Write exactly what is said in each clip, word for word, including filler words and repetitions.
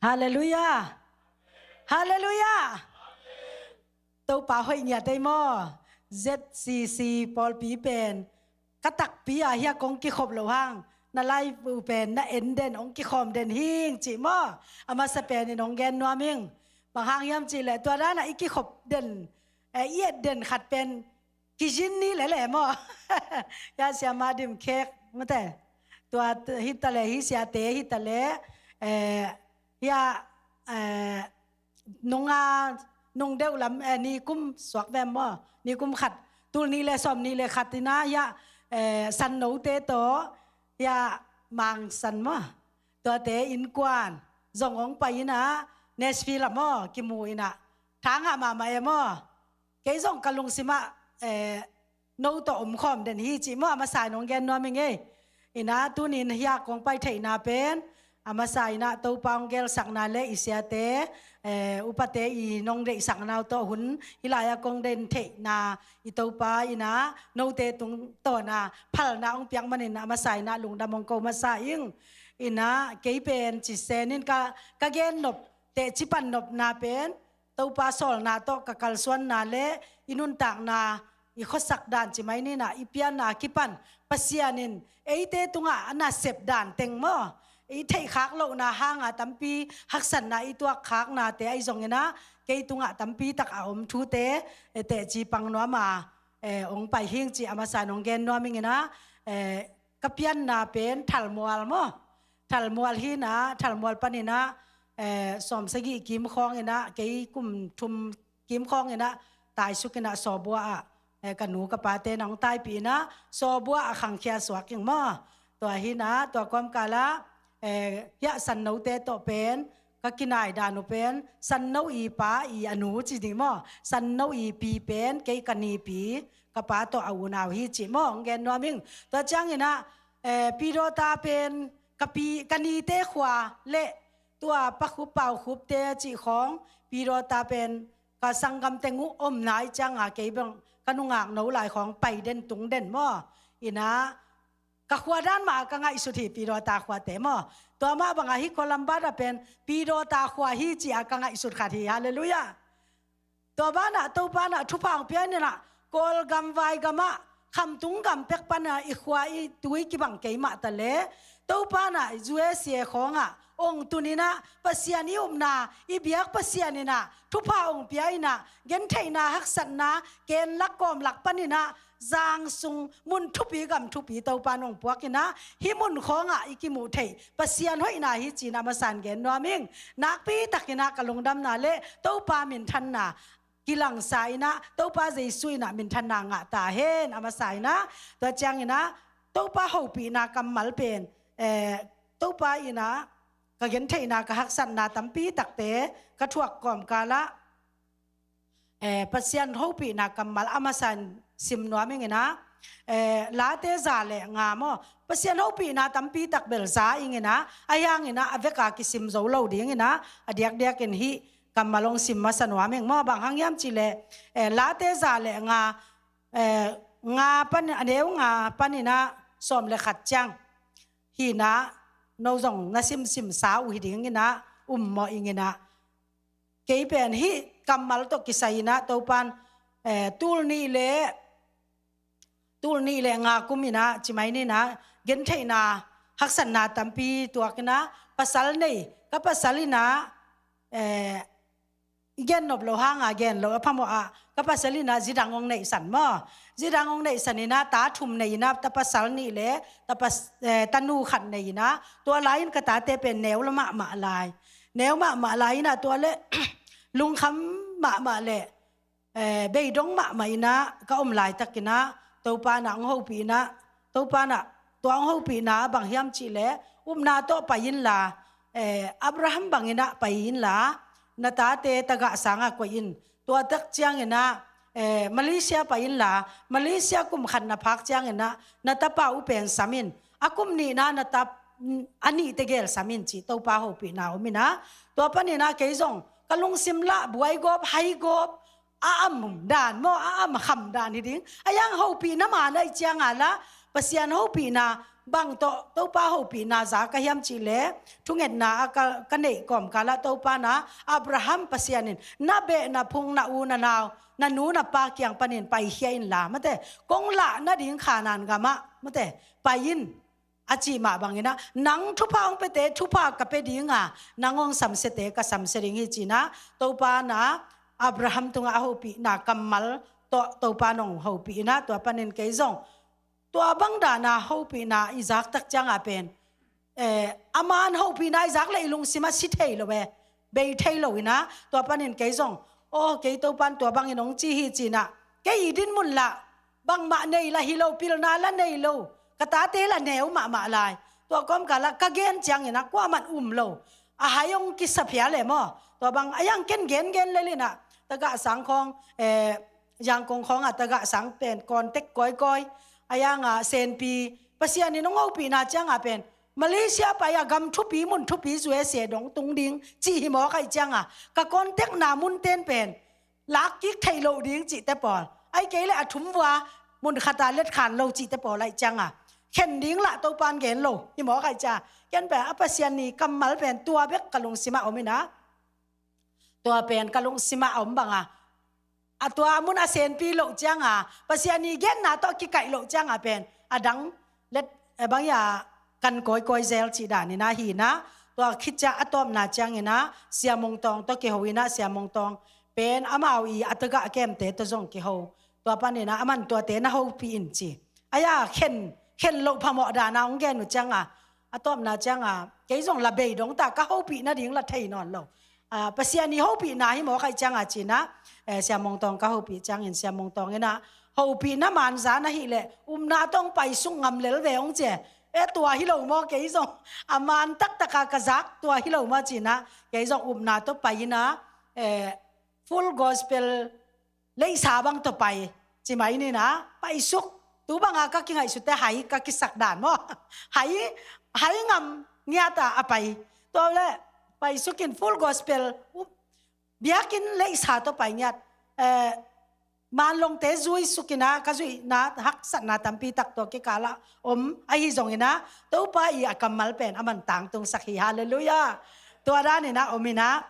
Halleluiah. Halleluiah. Topa hoih ngiat ei maw? Z C C pawlpi pen ka takpi ah hiah kong kikhop loh hang, na live uh pen na en den, hong kikhawm den hing cih maw? A masa pen in hong gen nuam ing. Bang hang hiam cih leh tua dan ah i kikhop den, eh, i et den khat pen kizin ni lele maw? Hiah siama dim khek mate. Tua t-, hi ta leh, hi siate hi ta leh, eh, hiah, eh, nunga, nung deuh lam, eh, nikum suak vem maw? Nikum khat, tul nih leh sawm nih leh khat in ah hiah, eh, sannote tawh hiah Mang San maw? Tuate innkuan zong hong pai in ah, Nashville ah maw, kimu in ah, thangah mahmah e maw? Kei zong ka lungsim ah, eh, no tawh omkhawm den hi cih maw, a masa in hong gen nuam ing ei. In ah tuni in hiah kong pai theihna pen, a masa in ah Topa hong gelsakna leh i siate, eh, upate i nong deihsakna uh tawh hun hih lai ah kong den theihna, i Topa in ah note tungtawn ah phalna hong piak manin a masa in ah lungdam hong ko masa ing. In ah kei pen ci sen in ka, ka gen nop, teci pan nopna pen Topa sawlna tawh ka kalsuanna leh i nuntakna, i khuasak dan ci mai ni in ah, i pianna kipan Pasian in eite tungah a nasep dan teng maw, i theihkhak lohna hanga tampi haksatna i tuakkhaknate ahi zongin ah, kei tungah tampi tak a om thute, eh, teci pang nuam a, eh, hong pai hing cih a masa in hong gen nuam ing in ah, eh, ka pianna pen Thalmual maw? Thalmual hi in ah, Thalmual pan in ah, eh, sawm sagih kim khawng in ah, kei kum thum kim khawng in ah taisuk in ah Sawbua ah, eh, ka nu ka pate in ah hong taipih in ah Sawbua ah khangkhia suak ing maw? Tua hi in ah, tua kawmkal ah, eh, hiah sannote tawh pen ka kinai dan uh pen, sanno i pa i a nu ci ding maw? Sanno i pi pen kei ka nipi, ka pa tawh a unau hi cih maw, hong gen nuam ing. Tua ciangin ah, eh, Pidawta pen ka pi, ka nite khua leh tua Pa Khup, Pau Khupte cih khawng, Pidawta pen ka sanggam teng uh omna i cianga kei bang ka nungak no lai khawng pai den tung den maw? In ah ka khua dan mah ka ngaihsut hi, Pidawta khuate maw? Tua mah bangah hih Columbus ah pen Pidawta khua hi ci-a ka ngaihsut khat hi. Halleluiah. Tua banah Topa in ah thupha hong pia in ah, Kawlgam vaigam ah, khamtung gam pek pan ah i khua i tui kibang kei mah ta leh, Topa in ah U S A khawngah hong tun in ah, Pasian i upna, i biak Pasian in ah thupha hong pia in ah, gentheihna, haksatna, ken lak kawm lak pan in ah, zang sung mun thupi gam thupi Topa in hong puak in ah, hih mun khawngah i kimuh theih Pasian hoihna hi ci-in a masa in gen nuam ing. Nakpi tak in ah ka lungdamna leh Topa minthanna kilangsa in ah, Topa Jesu in ah minthanna ngah ta hen, a masa in ah. Tua ciangin ah Topa hopihna kammal pen, eh, Topa in ah ka gentheihna, ka haksatna tampi takte ka thuak kawmkal ah, eh, Pasian hopihna kammal a masa in sim nuam ing in ah, eh, Late za leh nga maw, Pasian hopihna tampi tak bel za ing in ah, ahi hangin ah a vek a kisim zo lo ding in ah, a diakdiak in hih kammal hong sim masa nuam ing maw. Bang hang hiam cih leh, eh, Late za leh nga, eh, nga pan, a neu nga pan in ah sawm leh khat ciang hi in ah, no zong na simsim sa uh hi ding in ah, um mawh ing in ah. Kei pen hih kammal tawh kisai in ah Topa in, eh, tul nih leh, tul nih leh nga kum in ah, ci mai ni in ah, gentheihna, haksatna tampi tuak in ah, pasal nei, ka pasal in ah, eh, i gen nop loh hanga gen loh a phamawh ah, ka pasal in ah zi dang hong neihsan maw. Zi dang hong neihsan in ah, ta thum nei in ah, ta pasal nih leh ta pas-, eh, tanu khat nei in ah, tua lai in ka tate pen neu la mahmah lai. Neu mahmah lai in ah, tua leh lungkham mahmah leh, eh, beidong mahmah in ah ka om laitak in ah, Topa in ah hong hopih in ah, Topa in ah tua hong hopihna bang hiam cih leh, upna tawh pai inla, eh, Abraham bang in ah pai inla, na tate tagah sangah koih in. Tua tak ciangin ah, eh, Malaysia pai inla, Malaysia kum khat na phak ciangin ah, na tapa uh pen sam in. A kum nihna na tap, a nih tegel sam in cih Topa hopihna om in ah. Tua pan in ah kei zong ka lungsim lah buai gawp, hai gawp, a am dan maw, a am kham dan hi ding. A yang hopihna man ahih cianga lah, Pasian hopihna bang tawh Topa hopihna za ka hiam cih leh, thungetna a ka, ka neih kawmkal ah Topa na, Abraham Pasian in na beh, na phung, na u, na nau, na nu, na pa kiang panin paikhia inla, mate, kong lah nading Khanaan gamah, mate, pai in, a cih mah bangin ah, nang thupha hong piate thupha ka pia ding a, nang hong samsiate ka samsia ding hi, ci-in ah Topa na Abraham tungah a hopihna kammal tawh Topa in hong hopih in ah, tua panin kei zong tua bang dan a hopihna i zak tak ciang a pen, eh, a man hopihna i zak leh i lungsim ah si thei lo e, bei thei lo in ah, tua panin kei zong, aw, kei Topa in tua bangin hong ci hi, ci-in ah, kei i dinmun lah bangmah nei lah hi lo, pilna lah nei lo, ka tate lah neu mahmah lai. Tua kawmkal ah ka gen ciangin ah kuamah um lo, a hai hong kisa phial e maw. Tua bang a yang ken gengen lel in ah, tagah sang khawng, eh, Yangon khawng ah tagah sang pen contact kawikawi, a yang ah senpi, Pasian in hong hopihna ciang a pen Malaysia pai a, gam thupi mun thupi, U S A dong tung ding cih hi mawk ahih ciang a, ka contact na munten pen lak kik theih loh ding cihte pawl, ahih kei leh a thum vua mun khat a let khan lo cihte pawl ahih ciang a, khen ding lah Topa in gen lo hi mawk ahih ciang a, ken pen a Pasian ni kammal pen tua bek ka lungsim ah om in ah, tua pen ka lungsim ah a om bang a, a tua mun a senpi loh ciang a, Pasian ni genna tawh kikaih loh ciang a pen a dang let, eh, bang a kan kawikawi zel cih dan in ah hi in ah, tua khit ciang a tawpna ciangin ah Sia Mung Tawng tawh kiho in ah, Sia Mung Tawng pen amau i a tagah kemte tawh zong kiho, tua panin ah aman tuate na hopih in ci. Ahi a khen, khen loh phamawh dan a hong gen uh ciang a, a tawpna ciang a, kei zong lah bei dong ta, ka hopih nading lah thei nawn lo. Ah, Pasian i hopihna hi mawk ahih ciang a, ci-in ah, eh, Sia Mung Tawng ka hopih ciangin, Sia Mung Tawng in ah, hopihna man za na hih leh upna tawh hong paisuk ngam lel ve, hong ci e. Eh, tua hi lo maw, kei zong a man taktak a ka zak tua hi lo maw, ci-in ah kei zong upna tawh pai in ah, eh, Full Gospel leisa bang tawh pai, ci mai ni in ah, paisuk. Tu bang a ka kingaihsut te hai ka kisak dan maw. Hai, hai ngam ngiat a a pai. Tua leh paisuk in Full Gospel, uh, biakinn leisa tawh pai ngiat. Eh, Manlongte zui suk in ah, ka zuihna haksatna tampi tak tua kikal ah om ahi zongin ah, Topa i a kammal pen aman tangtungsak hi, halleluiah. Tua dan in ah om in ah,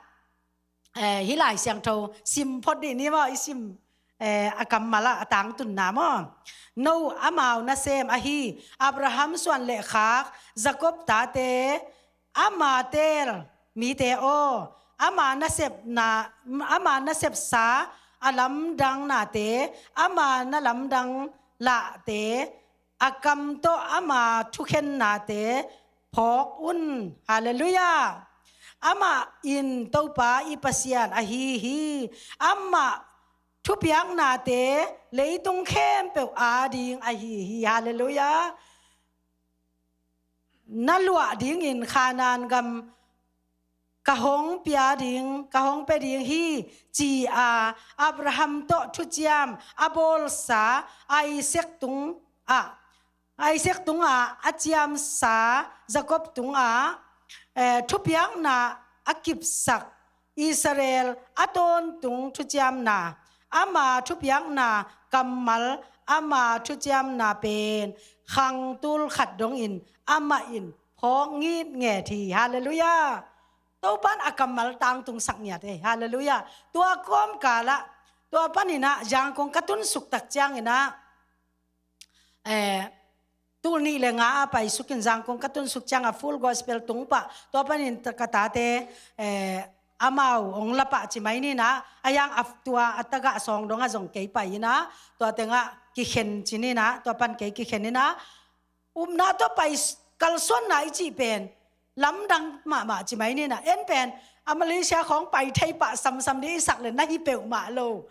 eh, hih Lai Siangtho sim phot dih ni maw, i sim, eh, a kammal ah a tangtunna maw. No amau nasem ahi Abraham suan le khak Jakob tate, ama teel mite aw, ama nasepna, ama nasepsa a lamdang nate, ama na lamdang lahte, a kam tawh ama thukhennate phawk un. Halleluiah. Amah in Topa i Pasian ahi hi. Amah thupiaknate leitung khempeuh ading ahi hi. Halleluiah. Na luah dingin Khanaan gam ka hong pia ding, ka hong pia ding hi, ci-a Abraham tawh thuciam a bawlsa Isaac tungah, Isaac tungah a ciamsa Jakob tungah, eh, thupiakna a kipsak Israel a tawntung thuciamna, ama thupiakna kammal, ama thuciamna pen khang tul khat dongin amah in phawk ngitnget hi. Halleluiah. Topa in a kammal tangtungsak ngiat hi. Halleluiah. Tua kawmkal ah, tua panin ah Yangon ka tunsuk tak ciangin ah, eh, tul nih le nga a paisuk in Yangon ka tunsuk ciang a Full Gospel tung pah, tua panin ka tate, eh, amau hong la pah ci mai ni in ah, a yang a tua a tagah sawng dong ah zong kei pai in ah, tua tengah kikhen ci ni in ah, tua pan kei kikhen in ah, upna tawh pai s-, kalsuanna i cih pen lamdang mahmah ci mai ni in ah, en pen a Malaysia khawng pai thei pah samsam ding i sak le na hi peuhmah lo.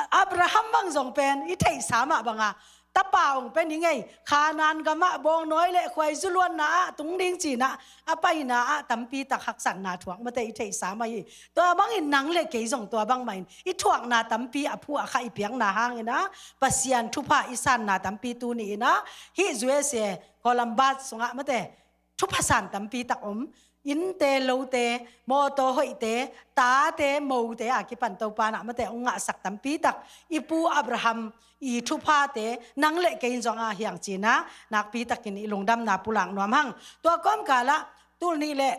Abraham bang zong pen i theihsa mah bang a, tapa hong pia ning ei, Khanaan gamah bawngnawi le khuaizu luanna ah tung ding ci in ah, a paina ah tampi tak haksatna thuak mate i theihsa mah hi. Tua bangin nang le kei zong tua bangmah in i thuakna tampi a phu a kha i piakna hangin ah, Pasian thupha i sanna tampi tuni in ah, hih U S A Columbus sungah mate thupha san tampi tak om. innte, lote, mawtaw hoihte, tate, mote a kipan Topa in ah mate hong ngahsak tampi tak, i pu Abraham i thuphate nang le kei in zong a hiang ci-in ah nakpi takin i lungdamna pulak nuam hang. Tua kawmkal ah tul nih le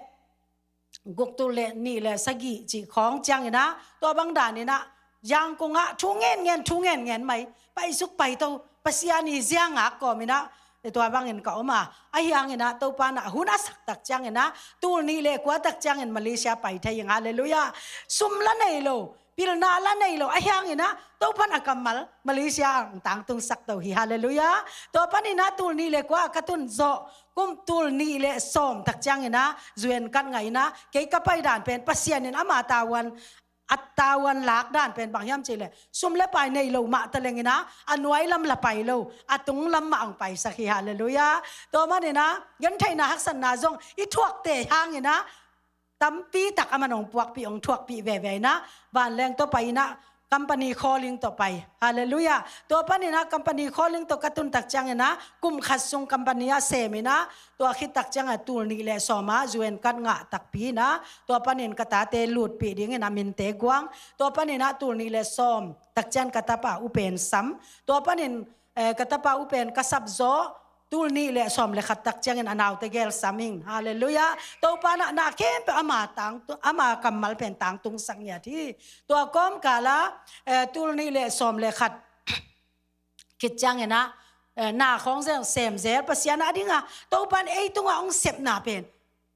guk, tul le nih le sagih cih khawng ciangin ah, tua bang danin ah Yangon ah thu ngenngen, thu ngenngen mai, paisuk paito, Pasian i zia ngak kawmin ah tua bangin ka om a, ahi hangin ah Topa in ah hun a sak tak ciangin ah tul nih le kua tak ciangin Malaysia pai thei ing. Halleluiah. Sum la nei lo, pilna la nei lo, ahi hangin ah Topa in ah kammal Malaysia ah hong tangtungsak to hi. Halleluiah. Tua panin ah tul nih le kua ka tun zawh, kum tul nih le sawm tak ciangin ah U N card ngah in ah, kei ka pai dan pen Pasian in ama tavuan, a tavuan lak dan pen bang hiam cih leh, sum le pai nei lo mah taleng in ah, a nuai lam la pai lo, a tung lam mah hong paisak hi. Halleluiah. Tua manin ah gentheihna haksatna zong i thuakte hangin ah tampi tak aman hong puakpih, hong thuakpih veve in ah, vanleng tawh pai in ah, company calling tawh pai. Halleluiah. Tua panin ah company calling tawh ka tun tak ciangin ah, kum khat sung company ah sem in ah, tua khit tak ciangin ah tul nih le sawm ah U N card ngah takpi in ah, tua panin ka tate lutpih dingin a minte guang. Tua panin ah tul nih le sawm tak ciang ka tapa U Pen sam. Tua panin, eh, ka tapa U Pen ka sapzawh, tul nih le sawm le khat tak ciangin a naute gel sam ing. Halleluiah. Topa in ah na khempeuh ama tangtung, ama kammal pen tangtungsak ngiat hi. Tua kawmkal ah, eh, tul nih le sawm le khat khit ciangin ah, eh, na khawng zel, sem zel, Pasian a ding a Topa in ei tungah hong sepna pen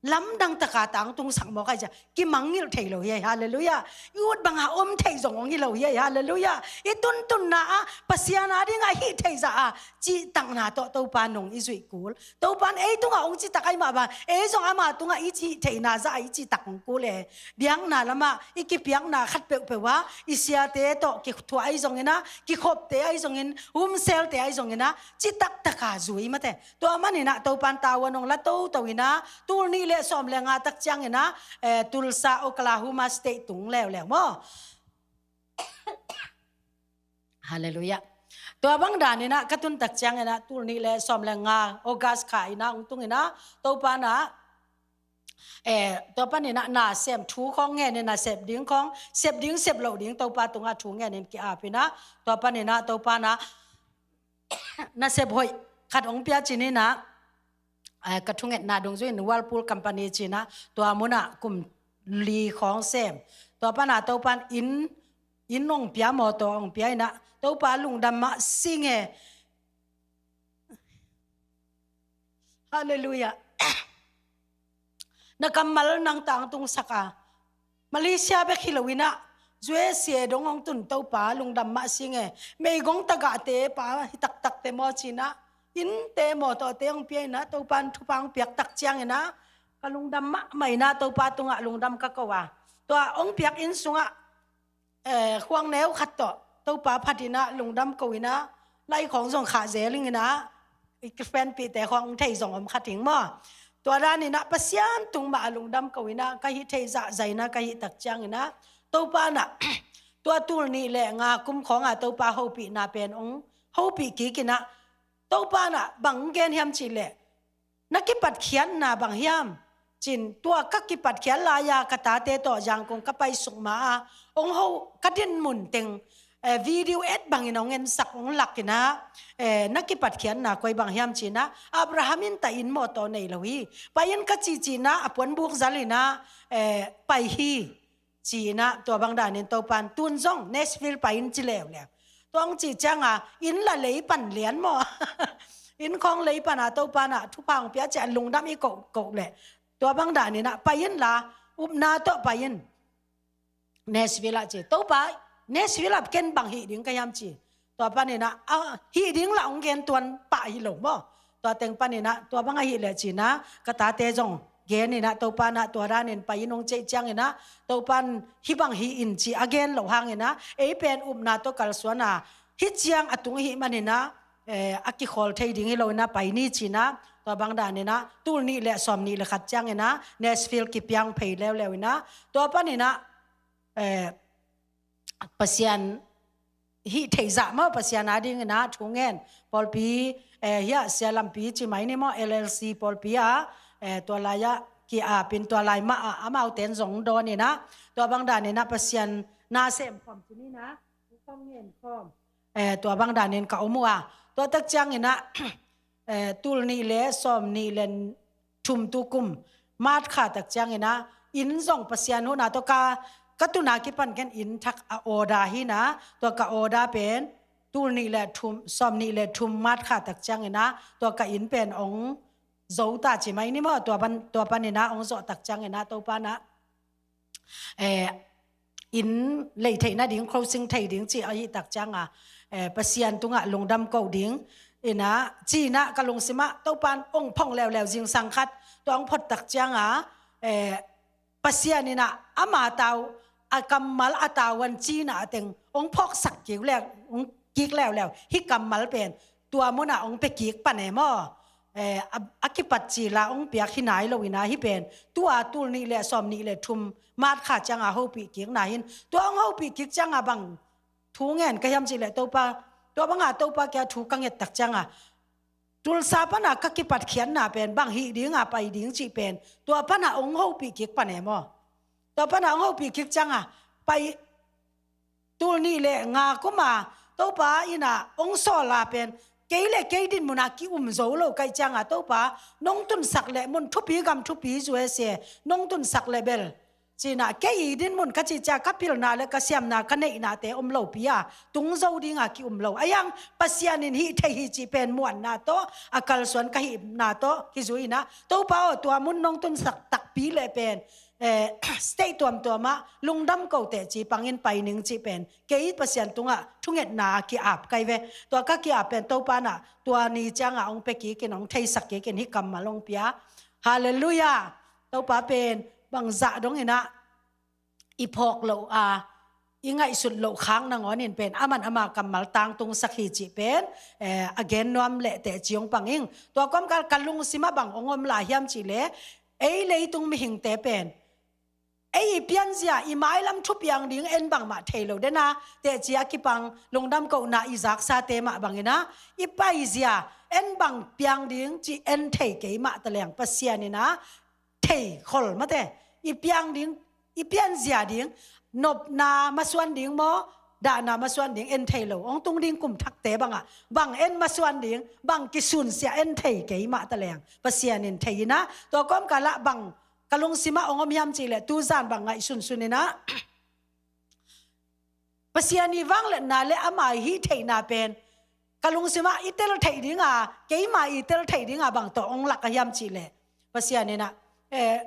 lamdang taka tangtungsak mawk ahi ciang kimangngilh thei lo hi. Halleluiah. I ut banga om thei zong hong hi lo hi. Halleluiah. I tuntunna ah Pasian a dingah hih thei zah a cihtakna tawh Topa nung i zuih kul. Topa in ei tungah hong citak ahih mah bang, ei zong ama tungah i cih theihna zah a i citak hong kul e. Biakna lamah i kipiakna khat peuhpeuh ah i siate tawh kithuah ahi zongin ah, kikhopte ahi zongin, umselte ahi zongin ah, citak taka zui mate. Tua manin ah Topa in tavuan hong la toto in ah, tul nih le sawm le nga tak ciangin ah, eh, Tulsa, Oklahoma State tung leuleu maw. Halleluiah. Tua bang danin ah ka tun tak ciangin ah, tul nih le sawm le nga August kha in ah hong tung in ah, Topa in ah, eh, tua panin ah nasem thu khawng ngenin, nasep ding khawng, sep ding sep loh ding Topa tungah thu ngenin ki-ap in ah, tua panin ah Topa in ah nasep hoih khat hong pia ci-in ah, eh, ka thungetna dungzui in Whirlpool company ci-in ah tua munah kum li khawng sem. Tua pan ah Topa in inn, inn hong pia, mawtaw hong pia in ah, Topa lungdam mah sing e. Halleluiah. Na kammal nang tangtungsak a, Malaysia bek hi lo in ah, U S A dong hong tun Topa lungdam mah sing e. Meigong tagahte pa hi taktakte maw ci-in ah, innte mawtawte hong pia in ah, Topa in thupha hong piak tak ciangin ah, ka lungdam mahmah in ah, Topa tungah lungdam ka ko a. Tua hong piak inn sungah, eh, khuang neu khat tawh Topa phat in ah lungdam ko in ah, lai khawng zong khah zel ing in ah, i kifenpihte khawng hong thei zong om kha ding maw. Tua dan in ah Pasian tung mah a lungdam ko in ah, ka hih theih zahzah in ah ka hih tak ciangin ah, Topa in ah tua tul nih le nga kum khawng a Topa hopihna pen hong hopih kik in ah, Topa in ah bang gen hiam cih leh, na kipatkhiatna bang hiam? Ci-in, tua ka kipatkhiat lai-a ka tate tawh Yangon ka paisuk ma-a, hong ho, ka dinmun teng, eh, video et bangin hong ensak, hong lak in ah, eh, na kipatkhiatna koi bang hiam ci-in ah, Abraham in ta in mawtaw nei lo hi. Pai in ka cihcihna, a puanbuk zal in ah, eh, pai hi. Ci-in ah, tua bang danin Topa in tun zong Nashville pai in ci leuleu. Tua hong cih ciangin, inn la lei pan lian maw. Inn khawng lei pan a Topa in ah thupha hong pia ciang lungdam i koh koh leh, tua bang danin ah pai in la, upna tawh pai in. Nashville ah ci. Topa, Nashville ah ken bang hih ding ka hiam ci. Tua panin ah, a, hih ding lah hong gen tuan pah hi lo maw. Tua teng panin ah, tua bang ahih leh ci-in ah, ka tate zong gen in ah, Topa in ah tua danin pai in hong cih ciangin ah, Topa in hih bang hih in ci a gen loh hangin ah, ei pen upna tawh kalsuan a, hih ciang a tung ahih manin ah, eh, a kikhawl thei ding hi lo in ah pai ni ci-in ah, tua bang danin ah, tul nih le sawm nih le khat ciangin ah, Nashville kipia phei leuleu in ah, tua panin ah, eh, Pasian hih theih zah maw, Pasian a dingin ah thu ngen pawlpi, eh, hiah sia lampi ci mai ni maw, L L C pawlpi ah, eh, tua lai-ah ki-apin tua lai mah ah amaute'n zong dawn inah, tua bang dan inah Pasian na sem khawm ci ni inah, khawm ngen khawm, eh, tua bang dan in ka om uh a, tua tak ciang inah, eh, tul nih le sawm nih le thum tu kum March kha tak ciang inah, inn zong Pasian huhna tawh ka, ka tun a kipan ken inn thak a order hi inah, tua ka order pen tul nih le thum, sawm nih le thum March kha tak ciang inah, tua ka inn pen ong zo ta ci mai ni maw, tua pan, tua pan inah ong zawh tak ciang inah Topa inah, eh, inn lei theih nading, closing thei ding ci ahih tak ciang a, eh, Pasian tungah lungdam ko ding inah, ci inah ka lungsim ah Topa'n ong phong leuleu zingsang khat, tua ong phot tak ciang a, eh, Pasian inah ama tau, a kammal a tau an ci inah a teng ong phawksak kik leu, ong kik leuleu, hih kammal pen tua mun ah ong pia kik pan e maw. Eh, a, a kipat cil a ong piak hi nai lo inah, hih pen tua tul nih le sawm nih le thum March kha ciang a hopih kikna hi in, tua ong hopih kik ciang a bang thu ngen ka hiam cih leh Topa, tua bang a Topa kiang thu ka nget tak ciang a, Tulsa pan a ka kipat khiatna pen bang hih ding a pai ding cih pen tua pan a ong hopih kik pan e maw. Tua pan a ong hopih kik ciang a pai, tul nih le nga kum a Topa inah ong sawl a pen, kei le kei dinmun a ki-um zo lo ka hih ciang a, Topa nong tunsak leh mun thupi, gam thupi, U S A nong tunsak leh bel, ci inah kei i dinmun ka cih ciang a ka pilna le ka siamna, ka neihnate om lopi a tung zo ding a ki-um lo. Ahi hang Pasian in hih thei hi cih pen muanna tawh, a kalsuan ka hihna tawh kizui inah, Topa aw, tua mun nong tunsak takpi leh pen, eh, state tuamtuam ah lungdam ko teh ci pang in pai ning cih pen kei Pasian tungah thungetna ki-ap ka hi ve. Tua ka ki-ap pen Topa inah tua ni ciang a ong pia kik in, ong theisak kik in, hih kammal ong pia. Halleluiah. Topa pen bang zah dong inah i phawk loh a, i ngaihsut loh khak nangawn in pen aman ama kammal tangtungsak hi cih pen, eh, a gen nuam leh teh ci ong pang ing. Tua kawmkal ka lungsim ah bang ong om lai hiam cih leh, ei leitung mihingte pen ei i pianzia, i mailam thupiang ding en bangmah thei lo den a, teci a kipang lungdam kohna i zaksate mah bang inah, i paizia en bang piang ding cih en thei kei mah ta leng, Pasian inah thei khol mate. I piang ding, i pianzia ding, nopna masuan ding maw, dahna masuan ding en thei lo. Ong tung ding kum thakte bang ah bang en masuan ding, bang kisunsia en thei kei mah ta leng, Pasian in thei inah, tua kawmkal ah bang ka lungsim ah ong om hiam cih leh, tuzan bang ngaihsunsun inah, Pasian i vangliatna le ama i hih theihna pen ka lungsim ah i tel theih ding a, keima i tel theih ding a bang tawh ong lak a hiam cih leh, Pasian inah, eh,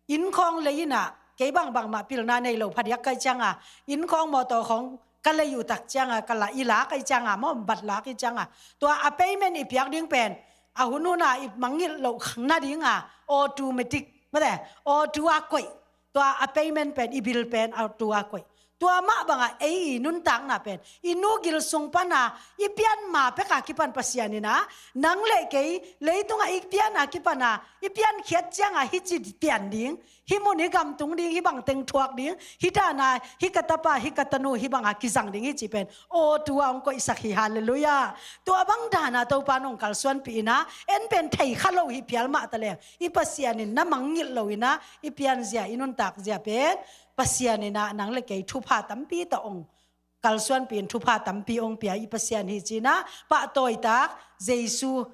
inn khawng lei inah, kei bang bangmah pilna nei lo phadiak ka hih ciang a, inn khawng, mawtaw khawng ka lei uh tak ciang a, ka la, i lak a hih ciang a, mawmbat lak a hih ciang a, tua a payment i piak ding pen a hun hun a i mangngilh loh nading a, automatic mate, auto a koih. Tua a payment pen, i bill pen auto a koih. Tua mah bang a ei i nuntakna pen, i nu gil sung pan a i pian ma pek a kipan Pasian inah, nang le kei leitung ah i pian a kipan a, i piankhiat ciang a hih ci pian ding, hih mun hih gam tung ding, hih bang teng thuak ding, hih dan a hih ka tapa, hih ka tanu hih bang a kizang ding hi cih pen auto a ong koihsak hi. Halleluiah. Tua bang dan a Topa nong kalsuanpih inah, en pen thei kha lo hi phial mah ta leng, i Pasian in na mangngilh lo inah, i pianzia, i nuntakzia pen Pasian inah nang le kei thupha tampi tawh ong kalsuanpih in, thupha tampi ong pia i Pasian hi ci inah, pahtawi tak Jesu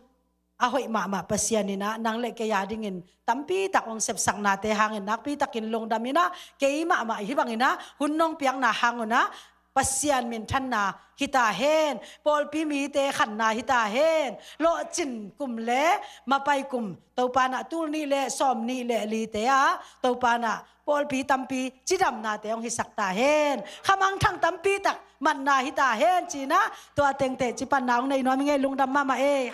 a hoih mahmah Pasian inah nang le kei a dingin tampi tak ong sepsaknate hangin nakpi takin lungdam inah, kei mahmah hih bang inah hun nong piakna hang un ah Pasian minthanna hi ta hen, pawlpi mite khanna hi ta hen, lawhcin kum le mapai kum, Topa inah tul nih le sawm nih le lite ah Topa inah pawlpi tampi cidamnate hong hisak ta hen, khamangthang tampi tak matna hi ta hen ci inah, tua tengte ci panna hong nei nuam ing ei, lungdam mahmah ei.